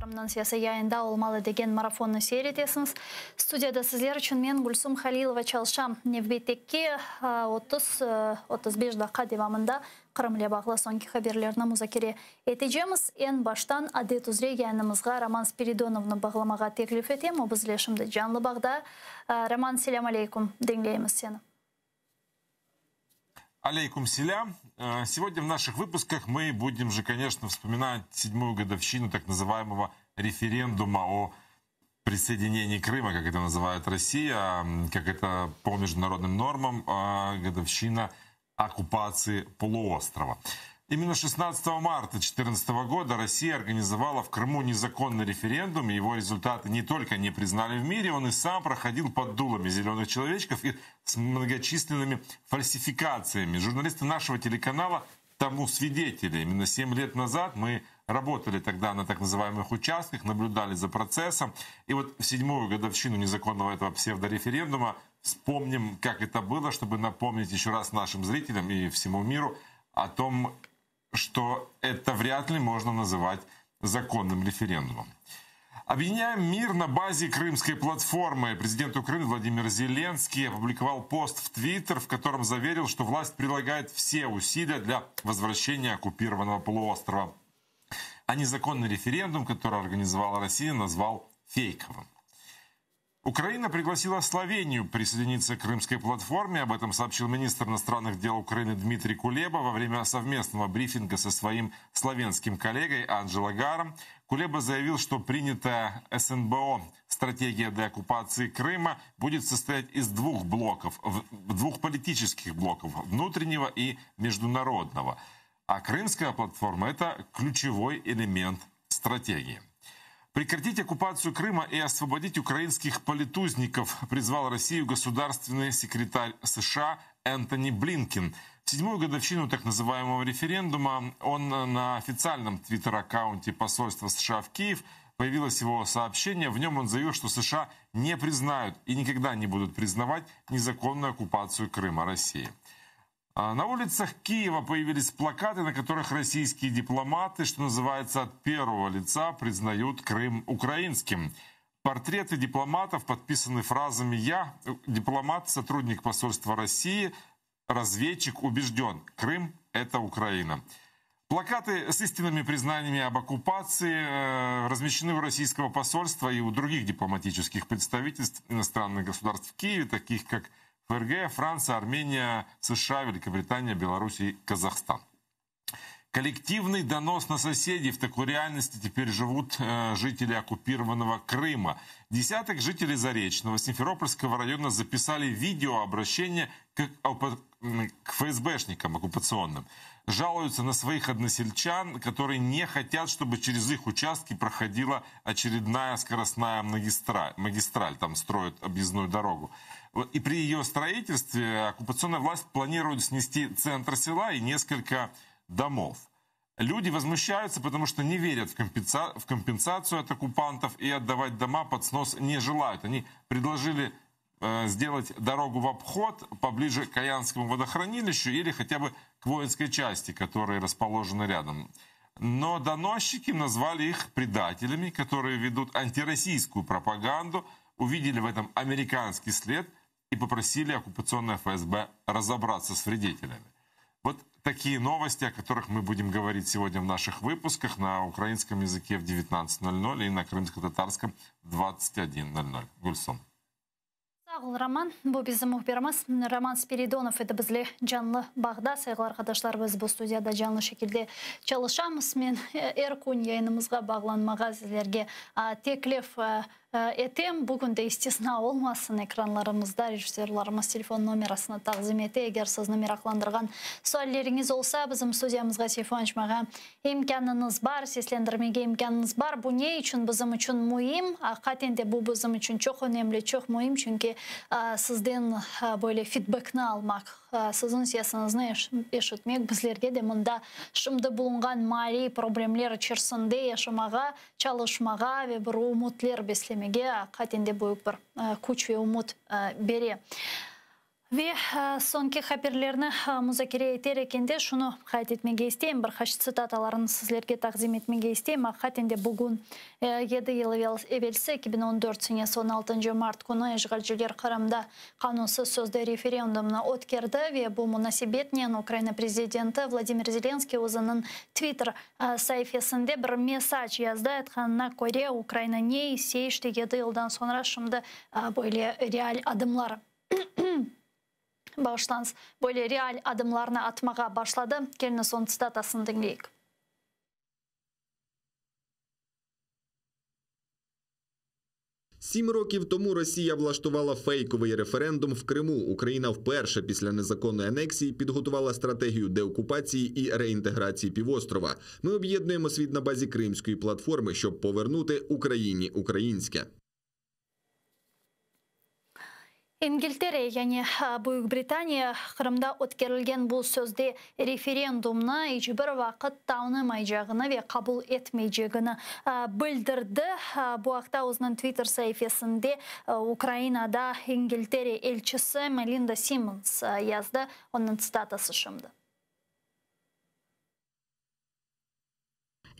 Qırımnıñ sesi yayında olmalı degen marafonnı seyir etesiñiz. Studiyada sizler içün men, Gülsum Halilova, çalışam. Nevbetteki 30, 35 daqqa devamında Qırım ile bağlı soñki haberlerni muzakere etecemiz. Eñ baştan adet üzre yayınımızğa Roman Spiridonovnı bağlamağa teklif etem. O bizle şimdi canlı bağda. Roman, selâm aleyküm, diñleymiz seni. Алейкум селям. Сегодня в наших выпусках мы будем же, конечно, вспоминать седьмую годовщину так называемого референдума о присоединении Крыма, как это называет Россия, как это по международным нормам, годовщина оккупации полуострова. Именно 16 марта 2014 года Россия организовала в Крыму незаконный референдум. Его результаты не только не признали в мире, он и сам проходил под дулами зеленых человечков и с многочисленными фальсификациями. Журналисты нашего телеканала тому свидетели. Именно 7 лет назад мы работали тогда на так называемых участках, наблюдали за процессом. И вот в седьмую годовщину незаконного этого псевдореферендума вспомним, как это было, чтобы напомнить еще раз нашим зрителям и всему миру о том, что это вряд ли можно называть законным референдумом. Объединяем мир на базе крымской платформы. Президент Украины Владимир Зеленский опубликовал пост в Твиттер, в котором заверил, что власть прилагает все усилия для возвращения оккупированного полуострова. А незаконный референдум, который организовала Россия, назвал фейковым. Украина пригласила Словению присоединиться к крымской платформе. Об этом сообщил министр иностранных дел Украины Дмитрий Кулеба во время совместного брифинга со своим словенским коллегой Анже Логаром. Кулеба заявил, что принятая СНБО стратегия деоккупации Крыма будет состоять из двух блоков, двух политических блоков, внутреннего и международного. А крымская платформа – это ключевой элемент стратегии. Прекратить оккупацию Крыма и освободить украинских политузников призвал Россию государственный секретарь США Энтони Блинкен. В седьмую годовщину так называемого референдума он на официальном твиттер-аккаунте посольства США в Киев появилось его сообщение. В нем он заявил, что США не признают и никогда не будут признавать незаконную оккупацию Крыма Россией. На улицах Киева появились плакаты, на которых российские дипломаты, что называется, от первого лица признают Крым украинским. Портреты дипломатов подписаны фразами «Я, дипломат, сотрудник посольства России, разведчик, убежден, Крым – это Украина». Плакаты с истинными признаниями об оккупации размещены у российского посольства и у других дипломатических представительств иностранных государств в Киеве, таких как ФРГ, Франция, Армения, США, Великобритания, Беларусь и Казахстан. Коллективный донос на соседей. В такой реальности теперь живут жители оккупированного Крыма. Десяток жителей Заречного Симферопольского района записали видеообращение к ФСБшникам оккупационным. Жалуются на своих односельчан, которые не хотят, чтобы через их участки проходила очередная скоростная магистраль. Там строят объездную дорогу. И при ее строительстве оккупационная власть планирует снести центр села и несколько домов. Люди возмущаются, потому что не верят в компенсацию от оккупантов и отдавать дома под снос не желают. Они предложили сделать дорогу в обход поближе к Аянскому водохранилищу или хотя бы к воинской части, которые расположены рядом. Но доносчики назвали их предателями, которые ведут антироссийскую пропаганду, увидели в этом американский след и попросили оккупационное ФСБ разобраться с вредителями. Вот такие новости, о которых мы будем говорить сегодня в наших выпусках на украинском языке в 19:00 и на крымско-татарском в 21:00. Гульсум. Sağ ol, Roman. Bu bizim mühbirimiz Roman Spiridonov edi bizle canlı bağda. Sayğılı arqadaşlar, biz bu studiyada canlı şekilde çalışamız. Men er kün yayınımızğa bağlanmağa sizlerge teklif etem. Bugün de istisna olmasın. Ekranlarımızda rejissörlarımız telefon nomerasını taqdim ete. Eger sizni meraqlandırğan sualleriñiz olsa, bizim studiyamızğa telefon açmağa imkânıñız bar, seslendirmege imkânıñız bar. Bu ne içün bizim içün müim? Aqiqaten de bu bizim içün çoq önemli, çoq müim. Çünki sizden böyle feedbackni almaq, siziñ sesiñizni eşitmek bizlerge de mında şimdi bulunğan maliy problemler içerisinde yaşamağa, çalışmağa ve bir umutler beslemege aqiqaten de büyük bir küç ve umut bere. Ve soñki haberlerni muzakere eter ekende şunı qayd etmege isteyim, bir qaç tsitatalarnı sizlerge taqdim etmege isteyim. Aqiqaten de bugün yedi yıl evelsi, 2014 senesi 16 mart künü işğalciler Qırımda qanunsız sözde referendumnı ötkerdi ve bu munasebetnen Ukraina prezidenti Vladimir Zelenskiy özüniñ Twitter saifesinde bir mesac yazdı. Aytqanına köre, Ukraina ne ise işte yedi yıldan soñra şimdi böyle real adımlar Bağışlañız, böyle real adımlarnı atmağa başladı. Keliñiz, onıñ tsitatasını diñleyik. Сім років тому Росія влаштувала фейковий референдум в Криму. Україна вперше після незаконної анексії підготувала стратегію деокупації і реінтеграції півострова. Ми об'єднуємо світ на базі Кримської платформи, щоб повернути Україні українське. İngiltere, yani Büyük Britaniya Qırımda ötkerilgen bu sözde referendumnı iç bir vaqıt tanımaycağını ve qabul etmeycegini bildirdi. Bu aqta özüniñ Twitter saifesinde Ukrainada İngiltere elçisi Melinda Simmons yazdı. Onıñ tsitatası şimdi.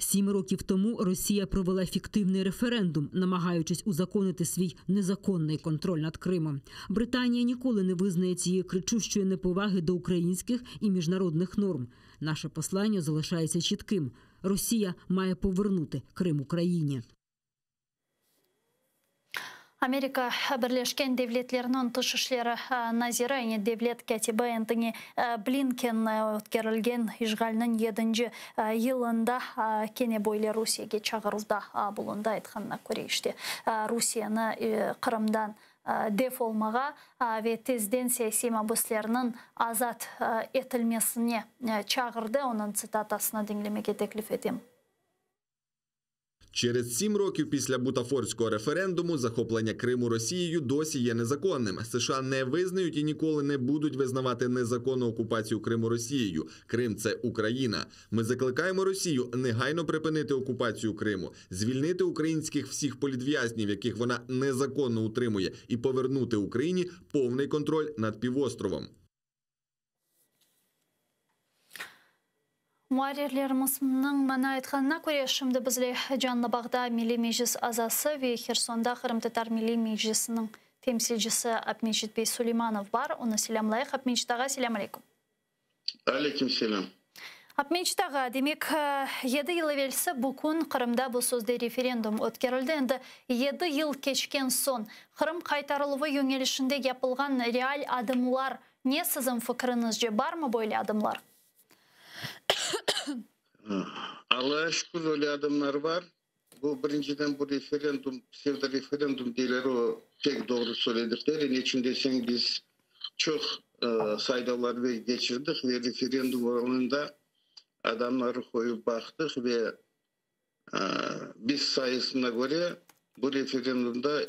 Сім років тому Росія провела фіктивний референдум, намагаючись узаконити свій незаконний контроль над Кримом. Британія ніколи не визнає цієї кричущої неповаги до українських і міжнародних норм. Наше послання залишається чітким: Росія має повернути Крим Україні. Amerika Birleşken Devletleriniñ tış işleri naziri, yani devlet kâtibi Entoni Blinken ötkerilgen işğalniñ yedinci yılında kene böyle Rusiyege çağıruvda bulundı. Aytqanına köre, işte, Rusiyeni Qırımdan def olmağa ve tezden siyasiy mabüslerniñ azat etilmesine çağırdı. Onıñ tsitatasını diñlemege teklif etem. Через сім років після бутафорського референдуму захоплення Криму Росією досі є незаконним. США не визнають і ніколи не будуть визнавати незаконну окупацію Криму Росією. Крим це Україна. Ми закликаємо Росію негайно припинити окупацію Криму, звільнити українських всіх політв'язнів, яких вона незаконно утримує, і повернути Україні повний контроль над півостровом. Muarrirlerimizniñ maña aytqanına köre, şimdi bizle canlı bağda Milliy Meclis azası ve Hersonda Qırımtatar Milliy Meclisiniñ temsilcisi Abmecit bey Suleymanov bar. Onı selâmlayıq. Abmecit ağa, selâm aleyküm. Aleyküm selâm. Abmecit ağa, demek, yedi yıl evelsi bu kün Qırımda bu sözde referendum ötkerildi. Endi yedi yıl keçken soñ, Qırım qaytarıluvı yöñelişinde yapılğan real adımlar ne, siziñ fikriñizce, barmı böyle adımlar? Allağa şükür, öyle adımlar bar. Bu, birinciden, bu referendum, psevdoreferendum deyler, o pek doğru söyledikleri. Neçün deseñ, biz çoq saylavlar keçirdik ve referendum oranında adamları qoyıp baqtıq ve biz sayısına köre bu referendumda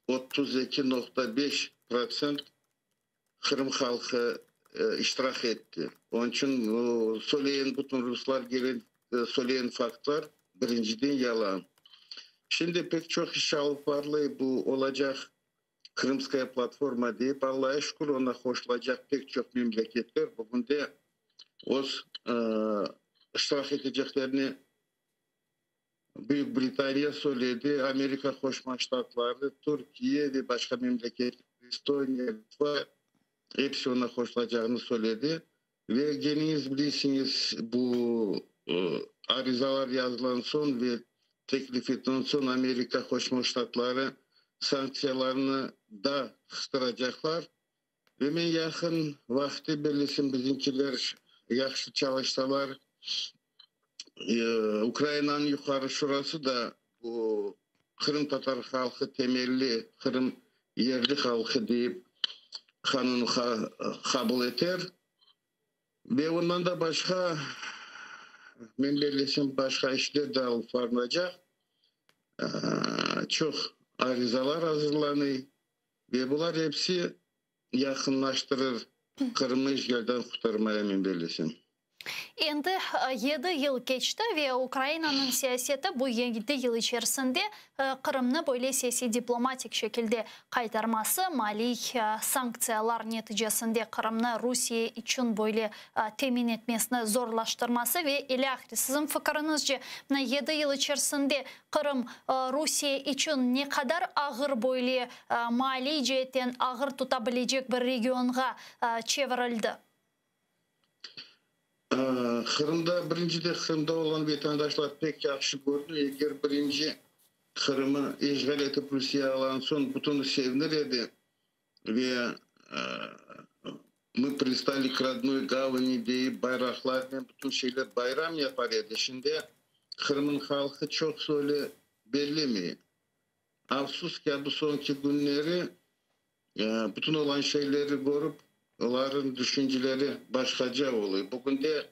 32.5% Qırım halqı iştirak etti. Onıñ içün söyleyen bütün ruslar gelen söyleyen faktlar birinciden yalan. Şimdi pek çoq iş alıp barılay, bu olacaq Krımskaya platforma deyip, Allağa şükür, oña qoşulacaq pek çoq memleketler bugün de öz iştirak eteceklerini Büyük Britaniya söyledi, Amerika Qoşma Ştatları, Türkiye ve başqa memleketler, Estoniya, Litva, episi oña qoşulacağını söyledi. Ve keniñiz bilesiñiz, bu arizalar yazılan soñ ve teklif etilgen soñ Amerika Qoşma Ştatları sanktsiyalarnı da qıstıracaqlar. Ve men yaqın vaqıtte bellesem, bizimkiler yahşı çalışsalar, Ukrainanıñ Yuqarı Şurası da bu qırımtatar halqı temelli Qırım yerli halqı deyip qanun qabul eter. Ve ondan da başqa, men bellesem, başqa işler de alıp barılacaq. Çoq arizalar azırlanıy ve bular episi yaqınlaştırır Qırımnı işğalden qurtarmaya, men bellesem. Endi yedi yıl keçti ve Ukrainanıñ siyaseti bu yedi yıl içerisinde Qırımnı böyle siyasiy-diplomatik şekilde qaytarması, maliy sanktsiyalar neticesinde Qırımnı Rusiye içün böyle temin etmesini zorlaştırması ve ilâhre. Siziñ fikiriñizce, mına yedi yıl içerisinde Qırım Rusiye içün ne qadar ağır böyle maliy ceetten ağır tuta bilecek bir regionğa çevirildi? Qırımda, birinci de Qırımda olğan vatandaşlar pek yahşı kördi, eger birinci Qırımı işğal etip Rusiye alğan soñ bütüni sevinir edi ve mı pristali k rodnoy gavani deyip bayraqlarnen bütün şeyler bayram yapar edi. Şimdi Qırımıñ halqı çoqsı öyle bellemey. Afsus ki, bu soñki künleri bütün olan şeyleri körip, olarnıñ düşünceleri başqaca oluy. Bugünde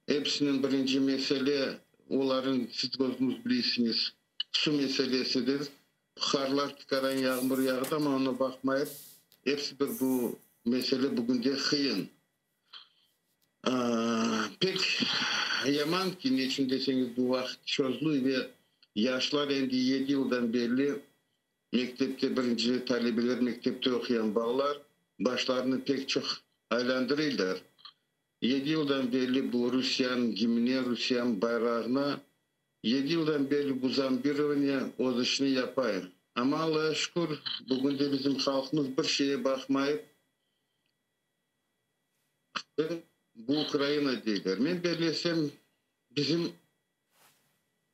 episiniñ birinci mesele, olarnıñ, siz özüñiz bilesiñiz, suv meselesidir. Qarlar tikaran yağmur yağdı, amma ona baqmayıp, episi bir bu mesele bugünde qıyın. Pek yaman ki, neçün deseñiz, bu vaqıt çozluy ve yaşlar endi yedi yıldan berli Mektepte birinci talebeler, mektepte oquyan balalar başlarını pek çoq aylandırıylar. Yedi yıldan berli bu Rusiyanıñ gimnine, Rusiyanıñ bayrağına, yedi yıldan berli bu zombirovaniye öz işini yapay. Amma Allağa şükür, bugün de bizim halqımız bir şeye baqmayıp, Qırım, bu Ukraina deyler. Men bellesem, bizim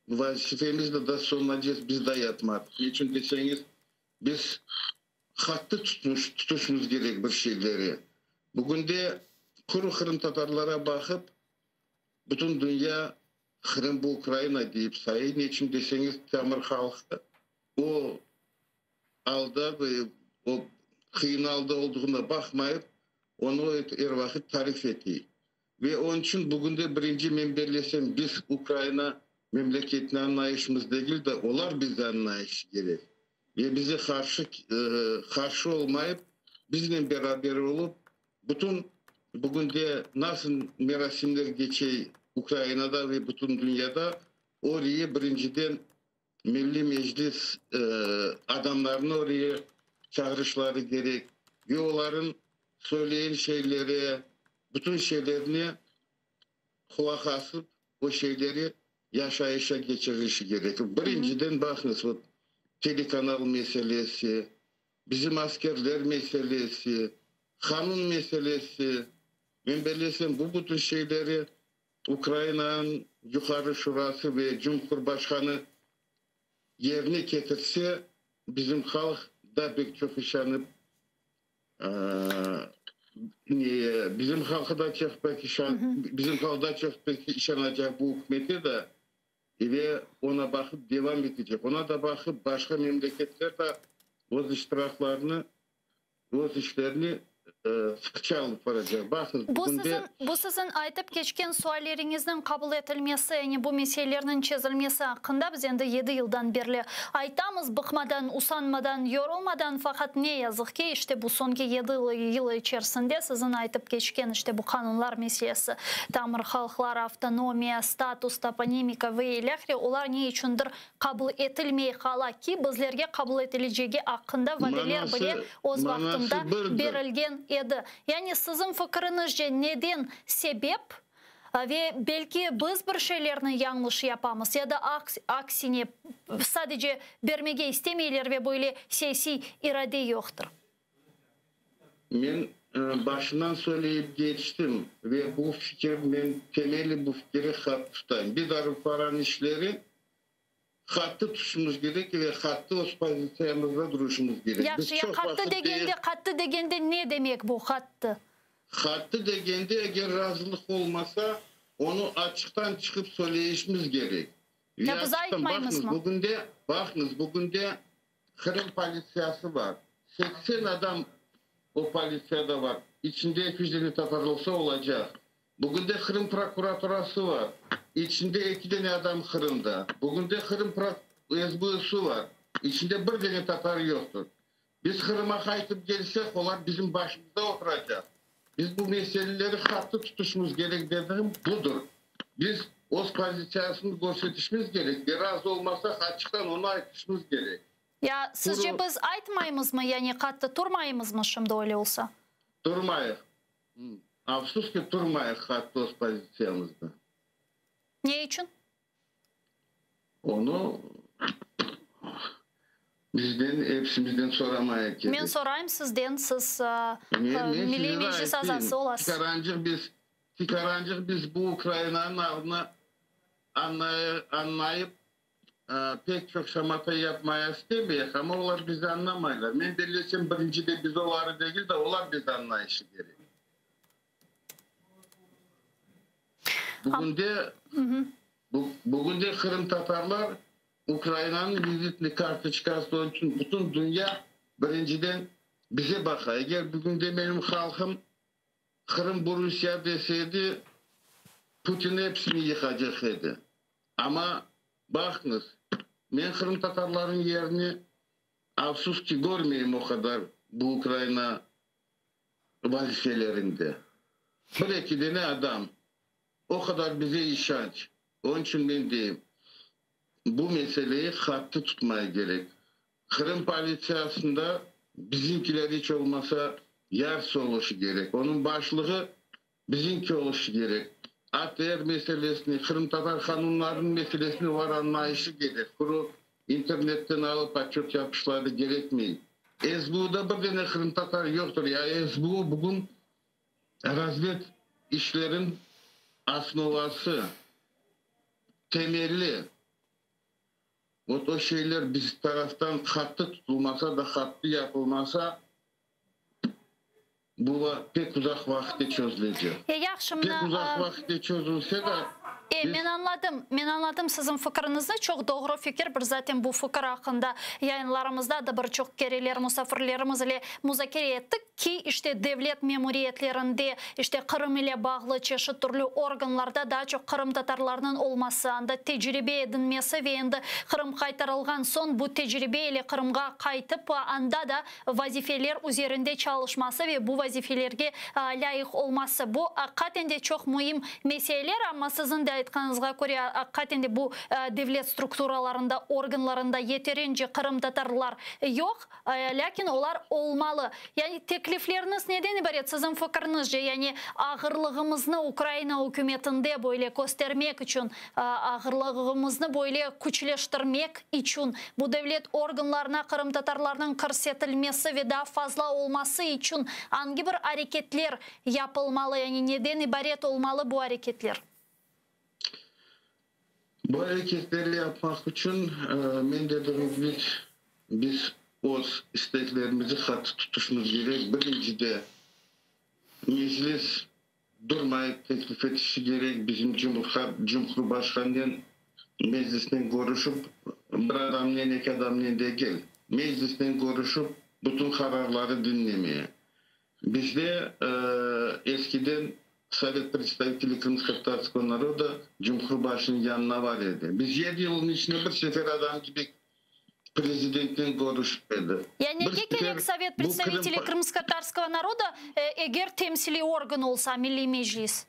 Vazifemizni da soñunacez biz da yapmadıq. Neçün deseñiz, biz qattı tutmuş, tutuşmız kerek bir şeyleri. Bugünde quru qırımtatarlara baqıp, bütün dünya Qırım bu Ukraina deyip sayı. Neçün deseñiz, tamır halqı o alda ve o qıyın alda olduğuna baqmayıp, onı er vaqıt tarif ete. Ve onıñ içün bugünde birinci men bellesem, biz Ukraina memleketini añlayışımız degil de, olar bizni añlayışı kerek. Ve bize qarşı qarşı olmayıp, biznen beraber olıp, bütün bugünde nasıl merasimler keçey Ukrainada ve bütün dünyada, oraya birinciden Milliy Meclis adamlarını oraya çağırışları kerek ve olarıñ söyleyen şeyleri, bütün şeylerine qulaq asıp, o şeyleri yaşayışa keçirişi kerek. Birinciden, baqıñız, vot, telekanal meselesi, bizim askerler meselesi, qanun meselesi, men bellesem, bu bütün şeyleri Ukrainanıñ Yuqarı Şurası ve Cumhurbaşqanı yerine ketirse, bizim halq da pek çoq işanıp, bizim halqı da çoq pek bizim halq da çoq pek işanacaq bu ükümete da ve ona baqıp devam etecek. Ona da baqıp başqa memleketler da öz iştiraklarını öz işlerini sıqça alıp baracaq. Baqıñız, Bu bugün de. siziñ, bu siziñ aytıp keçken sualleriñizniñ qabul etilmesi, yani bu meselelerniñ çezilmesi aqqında biz endi yedi yıldan berli aytamız, bıqmadan, usanmadan, yorulmadan, faqat ne yazıq ki, işte bu soñki yedi yıl içerisinde siziñ aytıp keçken işte bu qanunlar meselesi, tamır halqlar, avtonomiya, status, toponimika ve ilâhre, olar ne içündir qabul etilmey qala ki, bizlerge qabul etilecegi aqqında vadeler bile Manası, öz manası vaqtında birdir. berilgen edi. Yani siziñ fikiriñizce neden sebep ve belki biz bir şeylerni yañlış yapamız ya da aksine sadece bermege istemeyler ve böyle siyasiy irade yoqtır? Men başından söyleyip geçtim ve bu fikir, men temeli bu fikiri qattı tutayım. Biz alıp işleri qattı tutuşımız kerek ve qattı öz pozitsiyamızda duruşımız kerek. Biz Yahşı, ya çoq qattı vaqıt degende, deyip qattı degende ne demek bu qattı? Qattı degende, eger razılıq olmasa, onı açıqtan çıqıp söyleyişimiz kerek. Ve Ya biz açıqtan, baqıñız, aytmaymızmı? bugünde, baqıñız, bugünde Qırım politsiyası bar. 80 adam o politsiyada bar. İçinde 200 dane tatar olsa olacaq. Bugünde Qırım prokuraturası bar. İçinde eki dane adam Qırımda. Bugünde Qırım SBUsu bar. İçinde bir dane tatar yoqtır. Biz Qırıma qaytıp kelsek, olar bizim başımızda oturacaq. Biz bu meseleleri qattı tutuşımız kerek dedigim budır. Biz öz pozitsiyasını körsetişimiz kerek ve razı olmasaq açıqtan onı aytışımız kerek. Ya sizce biz aytmaymızmı, yani qattı turmaymızmı şimdi öyle olsa? Turmayıq. Afsus ki, turmayıq qattı öz pozitsiyamızda. Ne içün? Onı bizden, epsimizden soramaya kerek. Men sorayım sizden, siz Milliy Meclis azası olasız. Tikarançıq biz, tikarançıq biz bu Ukrainanıñ alını añlayıp, pek çoq şamata yapmaya istemeyik, amma olar bizi añlamaylar. Men bellesem, birincide biz oları degil de, olar bizi añlayışı kerek. Bugünde, bugünde qırımtatarlar Ukrainanıñ vizitli kartoçkası, onıñ içün bütün dünya birinciden bize baqa. Eger bugünde menim halqım Qırım bu Rusiye dese edi, Putin episini yıqacaq edi. Amma baqıñız, men qırımtatarlarnıñ yerini afsus ki körmeyim o qadar bu Ukraina vazifelerinde. Bir-eki dene adam, o qadar bize işanç. Onıñ içün men deyim, bu meseleyi qattı tutmaya kerek. Qırım politsiyasında bizimkiler iç olmasa yarısı oluşı kerek. Onıñ başlığı bizimki oluşı kerek. ATR meselesini, qırımtatar qanunlarınıñ meselesini olar añlayışı kerek. Quru internetten alıp otçöt yapışları kerekmey. SBUda bir dene qırımtatar yoqtır. Ya SBU bugün razved işlerin osnovası, temeli. Vot o şeyler biz taraftan qattı tutulmasa da, qattı yapılmasa, bu pek uzaq vaqıtte çözülecek. E, yahşı, Pek uzaq vaqıtte çözülse de. E, men añladım, men añladım siziñ fikiriñizni, çoq doğru fikir, bir zaten bu fikir aqqında yayınlarımızda da bir çoq kereler musafirlerimiz ile muzakere ettik. Ki, işte, devlet memuriyetlerinde, işte, Qırım ile bağlı çeşit türlü organlarda daa çoq qırımtatarlarnıñ olması, anda tecribe edinmesi ve endi Qırım qaytarılğan soñ bu tecribe ile Qırımğa qaytıp, anda da vazifeler üzerinde çalışması ve bu vazifelerge lâyıq olması. Bu, aqiqaten de, çoq müim meseleler, amma siziñ de aytqanıñızğa köre, aqiqaten de bu devlet strukturalarında, organlarında yeterince qırımtatarlar yoq. Lâkin olar olmalı. Yani teklifleriñiz neden ibaret, siziñ fikiriñizce, yani ağırlığımıznı Ukraina ükümetinde böyle köstermek içün, ağırlığımıznı böyle küçleştirmek içün, bu devlet organlarına qırımtatarlarnıñ kirsetilmesi ve daa fazla olması içün angi bir areketler yapılmalı, yani neden ibaret olmalı bu areketler? Bu areketleri yapmaq içün, men dedigim kibi, biz öz isteklerimizi qattı tutuşımız kerek. Birincide, Meclis durmayıp teklif etişi kerek, bizim Cumhurbaşqanınen, Meclisnen körüşip, bir adamnen, eki adamnen degil, Meclisnen körüşip, bütün qararları diñlemeye. Bizde eskiden Sovet predstaviteley krımskotatarskogo naroda Cumhurbaşınıñ yanına bar edi. Biz yedi yılnıñ içinde bir sefer adam kibi prezidentnen körüşip edi. Ya nege kerek Sovet predstaviteley krımskotatarskogo naroda, eger temsiliy organ olsa, Milliy Meclis?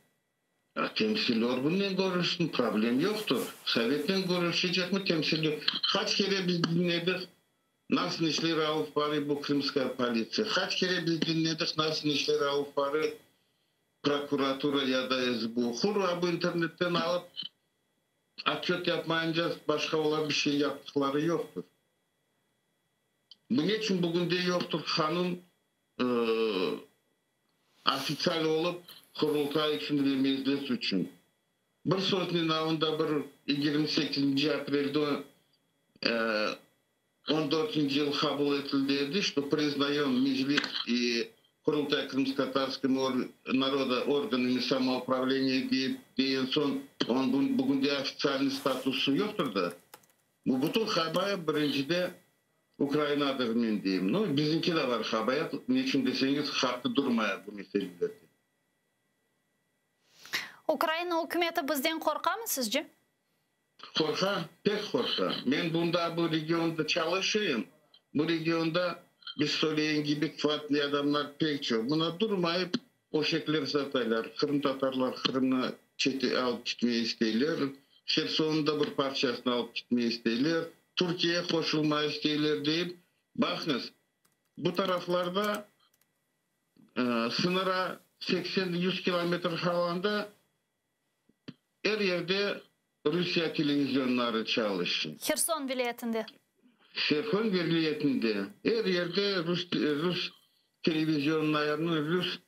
Temsiliy organnen körüşsin, problem yoqtır. Sovetnen körüşecekmi temsiliy? Qaç kere biz diñledik, nasıl işler alıp bara bu krımskaya politsiya. Qaç kere biz diñledik, nasıl işler alıp bara prokuratura ya da SBU. Hurra bu internetten alıp otçöt yapmayınca başqa olar bir şey yaptıqları yoqtır. Bu ne içün bugünde yoqtır qanun Ofitsial olıp, Qurultay içün ve Meclis içün. Bir söznen alında bir 28 aprelde on dörtünci yıl qabul etildi edi, şto priznayom Meclis i Qurultay Krımskotarskogo naroda organami samoupravleniya deyip deyen soñ, onıñ bugünde ofitsialnıy statusı yoqtır da. Bu bütün habayat birincide Ukrainadır men deyim. No, bizimki de bar habayat, neçün deseñiz, hattı durmaya bu meselelerde. Ukraina ükümeti bizden qorqamı sizce? Qorqa, pek qorqa. Men bunda bu regionda çalışayım. Bu regionda biz söyleyen kibi quvatlı adamlar pek çoq. Buna durmayıp. Öşekler sataylar, qırımtatarlar Qırımnı çete alıp ketmege isteyler, Hersonnı da bir parçasını alıp ketmege isteyler, Türkiyege qoşulmağa isteyler deyip, baqıñız, bu taraflarda sıñıra 80, 100 kilometr qalğanda er yerde Rusiye televizionları çalışa. Herson vilâyetinde. Herson vilâyetinde er yerde rus, rus televizionlarını, rus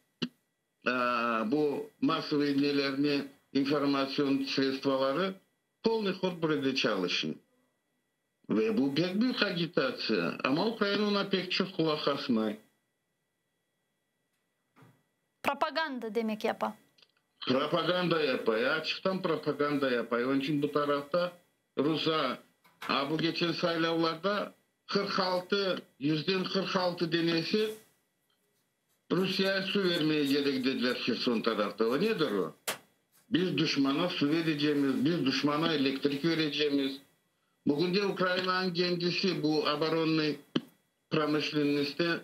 bu massovый nelerni, informatsion sredstvoları полный ход burada çalışa. Ve bu pek büyük agitatsiya. Amma Ukraina oña pek çoq qulaq asmay. Propaganda demek yapa. Propaganda yapay, açıqtan propaganda yapay. Onıñ içün bu tarafta Rusa, a bu keçen saylavlarda 46, yüzden 46 denesi Rusiyege suv vermege kerek dediler Herson tarafta. O nedir o? Biz duşmana suv berecemiz, biz duşmana elektrik berecemiz. Bugün de Ukrainanıñ kendisi bu оборонный промышленностьte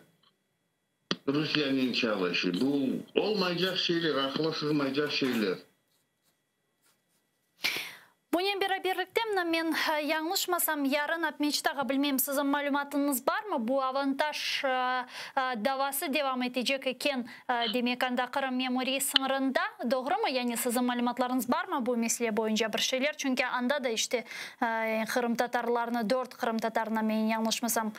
Rusiyanen çalışıyor. Bu olmaycaq şeyler, aqıla sığmaycaq şeyler. Bunen beraberlikte men yañlışmasam yarın Abmecit ağa bilmeyim siziñ malümatıñız barmı bu Avantaj davası devam etecek eken demek anda Qırım memuriy sıñırında doğrumı yani siziñ malümatlarıñız barmı bu mesele boyunca bir şeyler çünki anda da işte qırımtatarlarnı dört qırımtatarına men yañlışmasam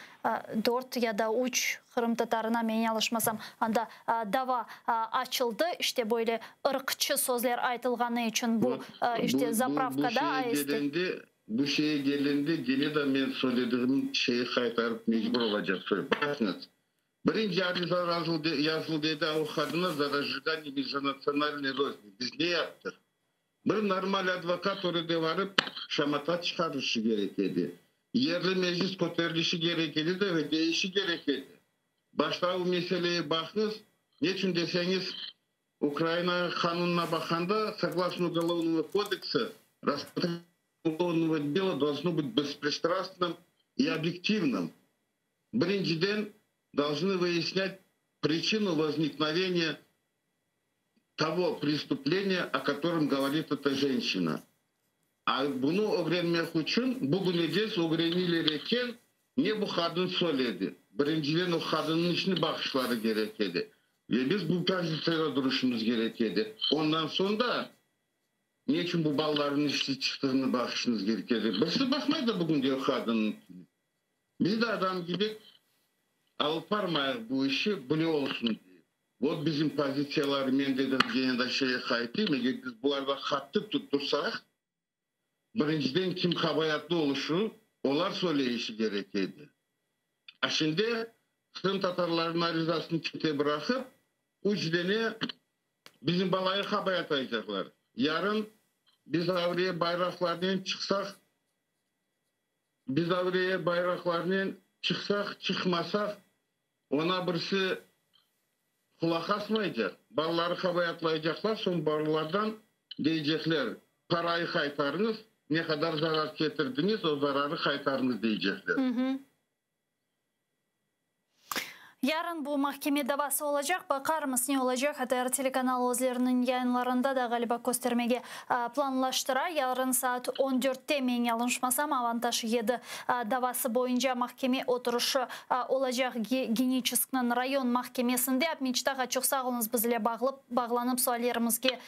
dört ya da üç qırımtatarına men yañlışmasam anda dava açıldı işte böyle ırqçı sözler aytılğanı içün bu işte zapravkada AESte. Bu şeye gelende gene de men söylediğim şeyi qaytarıp mecbur olacaq. Baqıñız. Birinci ariza yazıldı edi o qadına за разжигание межнациональной розни. Biz ne yaptıq? Bir normal advokat orada varıp şamata çıqarışı kerek edi. Yerli meclis köterilişi kerek edi de ve deyişi kerek edi. Başta bu meseleye baqıñız. Neçün deseñiz Ukraina qanunına baqanda, согласно Уголовного кодекса, рассмотрение уголовного дела должно быть беспристрастным и объективным. Birinciden должны выяснять причину возникновения того преступления, о котором говорит эта женщина. A bunı ögrenmek içün bugün ögrenilir eken ne bu qadın söyledi. Birinciden o qadınnıñ işini baqışları kerek edi. Ve biz bu pozitsiyada duruşımız kerek edi. Ondan soñ da ne içün bu balalarnıñ işi çıqtığını baqışımız kerek edi. Birisi baqmaydı bugün de qadınnıñ. Biz de adam kibi alıp barmayıq bu işi bile olsun diye. Вот bizim pozitsiyalar men dedim gene de şeye qaytayım. Eger biz bularda qattı tuttursaq, birinciden kim qabaatlı oluşu, olar söyleyişi kerek edi. A şimdi qırımtatarlarnıñ arizasını çete bıraqıp, üç dene bizim balayı qabaat aytacaqlar. Yarın biz avriye bayraqlarnen çıqsaq, biz avriye bayraqlarnen çıqsaq, çıqmasaq, oña birisi qulaq asmaycaq. Balaları qabaatlaycaqlar, soñ balalardan deycekler, parayı qaytarıñız, ne qadar zarar ketirdiñiz, o zararı qaytarıñız deycekler. Yarın bu mahkeme davası olacaq. Baqarmız ne olacaq. ATR telekanalı özleriniñ yayınlarında da ğaliba köstermege planlaştıra. Yarın saat 14-te men yañlışmasam Avantaj 7 davası boyunca mahkeme oturışı olacaq Geniçeskniñ rayon mahkemesinde. Abmecit ağa çoq sağ oluñız bizle bağlıp, bağlanıp suallerimizge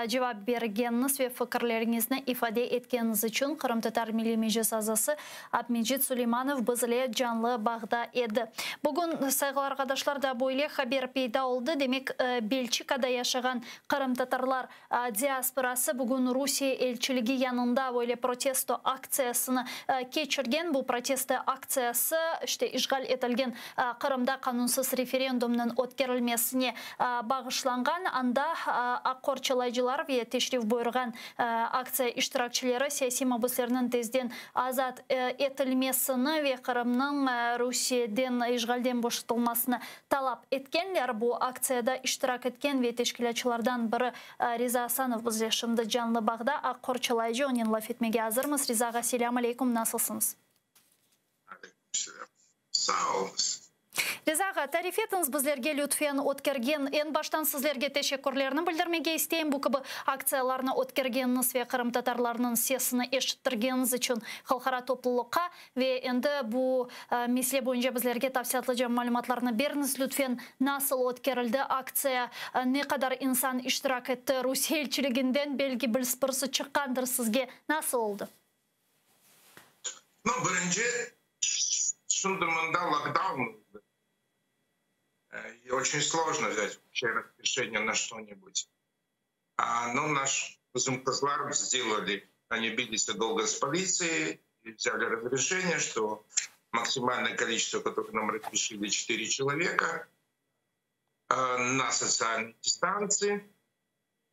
cevap bergeniñiz ve fikirleriñizni ifade etkeniñiz içün Qırımtatar Milliy Meclis azası Abmecit Suleymanov bizle canlı bağda edi. Bugün, sayğılı arqadaşlar, da böyle haber peyda oldı. Demek, Belçikada yaşağan qırımtatarlar diasporası bugün Rusiye elçiligi yanında böyle protesto aktsiyasını keçirgen. Bu protesto aktsiyası işte işğal etilgen Qırımda qanunsız referendumnıñ ötkerilmesine bağışlanğan. Anda aq qorçalayıcılar ve teşrif buyurğan aktsiya iştirakçileri siyasiy mabüslerniñ tezden azat etilmesini ve Qırımnıñ Rusiyeden işğalden boşatılmasını talap etkenler. Bu aktsiyada iştirak etken ve teşkilâtçılardan biri Riza Asanov bizle şimdi canlı bağda aq qorçalayıcı onen laf etmege azırmız. Riza ağa, selâm aleyküm, nasılsıñız? Aleyküm selâm. Sağ oluñız. Riza ağa, tarif etiñiz bizlerge lütfen, ötkergen, eñ baştan sizlerge teşekkürlerni bildirmege isteyim, bu kibi aktsiyalarnı ötkergeniñiz ve qırımtatarlarnıñ sesini eşittirgeniñiz içün halqara toplulıqqa. Ve endi bu mesele boyunca bizlerge tafsilâtlıca malümatlarnı beriñiz lütfen, nasıl ötkerildi aktsiya, ne qadar insan iştirak etti, Rusiye elçiliginden belki birisi çıqqandır sizge, nasıl oldı? Nu, birinci, şimdi mında lockdown oldı. И очень сложно взять вообще разрешение на что-нибудь. А, ну, наш bizim qızlar сделали, они бились долго с полицией, и взяли разрешение, что максимальное количество, которое нам разрешили, 4 человека на социальной дистанции.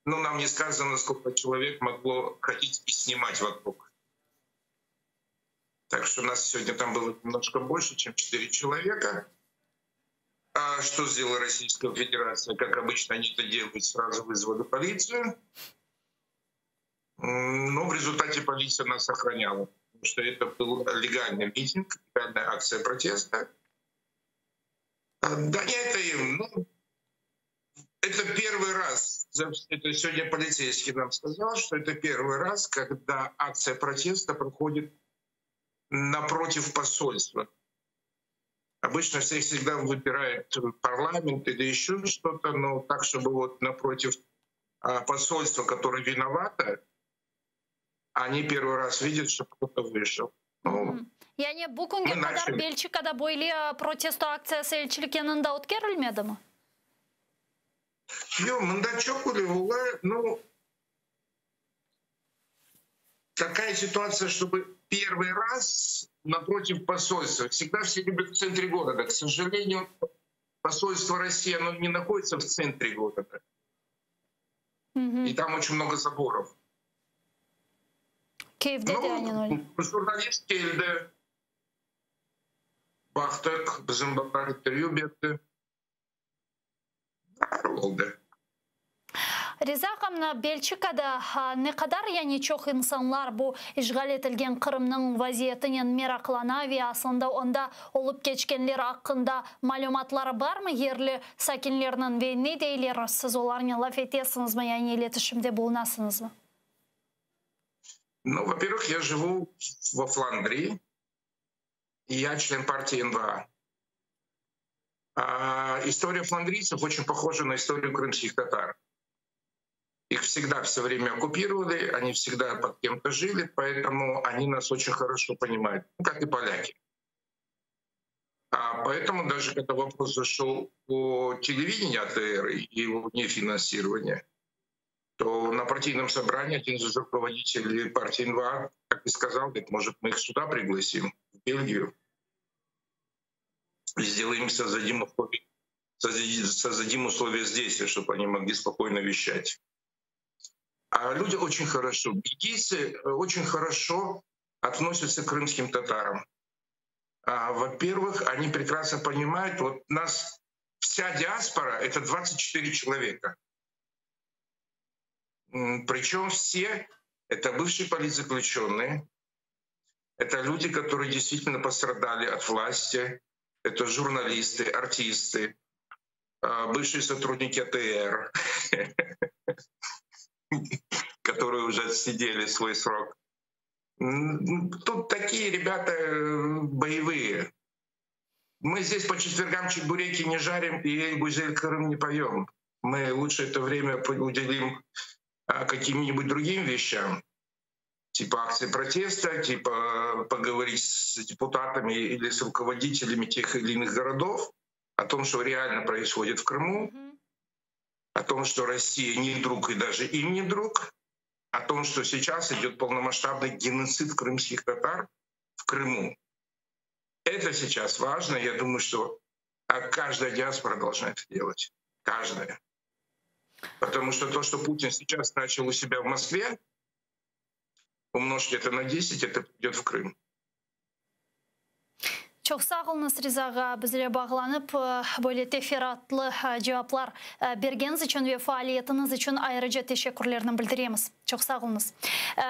Но нам не сказано, сколько человек могло ходить и снимать вокруг. Так что нас сегодня там было немножко больше, чем 4 человека. А что сделала Российская Федерация? Как обычно они это делают, сразу вызвали полицию. Но в результате полиция нас охраняла, потому что это был легальный митинг, легальная акция протеста. Да нет, это им, ну, это первый раз, это сегодня полицейский нам сказал, что это первый раз, когда акция протеста проходит напротив посольства. Обычно всех всегда выбирают парламент или еще что-то, но так, чтобы вот напротив посольства, которое виновато, они первый раз видят, что кто-то вышел. Ну, yani bu künge qadar Belçikada böyle protesto aktsiyası elçilik yanında ötkerilmedi mi? Yoq, mında çoq ola, ну, такая ситуация, чтобы первый раз напротив посольства. Всегда все любят в центре города. К сожалению, посольство России, оно не находится в центре города. И там очень много заборов. Kyivde de Ну, jurnalist keldi. Baqtıq, bizim balalar intervyu berdi. Oldı. Riza ağa, mına Belçikada ne qadar yani çoq insanlar bu işğal etilgen Qırımnıñ vaziyetinen meraqlana ve aslında onda olıp keçkenler aqqında malümatları barmı yerli sakinlerniñ ve ne deyler, siz olarnen laf etesiñizmi, yani iletişimde bulunasıñızmı? Ну, во-первых, я живу во Фландрии, и я член партии НВА. А история фландрийцев очень похожа на историю крымских татар. Их всегда все время оккупировали, они всегда под кем-то жили, поэтому они нас очень хорошо понимают, ну, как и поляки. А поэтому даже когда вопрос зашел о телевидении АТР и его нефинансировании, то на партийном собрании один из руководителей партии НВА так и сказал, говорит, может, мы их сюда пригласим, в Бельгию, и сделаем, создадим условия, создадим условия здесь, чтобы они могли спокойно вещать. А люди очень хорошо, бельгийцы очень хорошо относятся к крымским татарам. А, во-первых, они прекрасно понимают, вот нас вся диаспора — это 24 человека. Причем все это бывшие политзаключенные, это люди, которые действительно пострадали от власти, это журналисты, артисты, бывшие сотрудники АТР, которые уже отсидели свой срок. Тут такие ребята э, боевые. Мы здесь по четвергам чебуреки не жарим и Ey güzel Qırım не поем. Мы лучше это время уделим каким-нибудь другим вещам, типа акции протеста, типа поговорить с депутатами или с руководителями тех или иных городов о том, что реально происходит в Крыму, о том, что Россия не друг и даже им не друг, о том, что сейчас идет полномасштабный геноцид крымских татар в Крыму. Это сейчас важно. Я думаю, что каждая диаспора должна это делать. Каждая. Потому что то, что Путин сейчас начал у себя в Москве, умножьте это на 10, это придет в Крым. Çoq sağ oluñız, Riza ağa, bizle bağlanıp, böyle teferruatlı cevaplar bergeniñiz içün ve faaliyetiñiz içün ayrıca teşekkürlerni bildiremiz. Çoq sağ oluñız.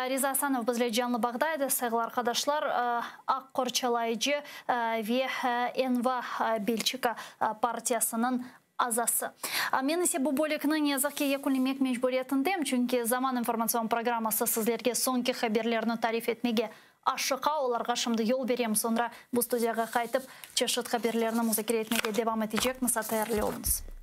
Riza Asanov bizle canlı bağda edi, sayğılı arqadaşlar, aq qorçalayıcı ve Enva Belçika partiyasınıñ azası. Men ise bu bölükni, ne yazıq ki, yekünlemek mecburiyetindem, çünki Zaman informatsion programması sizlerge soñki haberlerni tarif etmege aşıqa, olarğa şimdi yol berem, soñra bu studiyağa qaytıp, çeşit haberlerni muzakere etmege devam etecekmiz, tayarlı oluñız.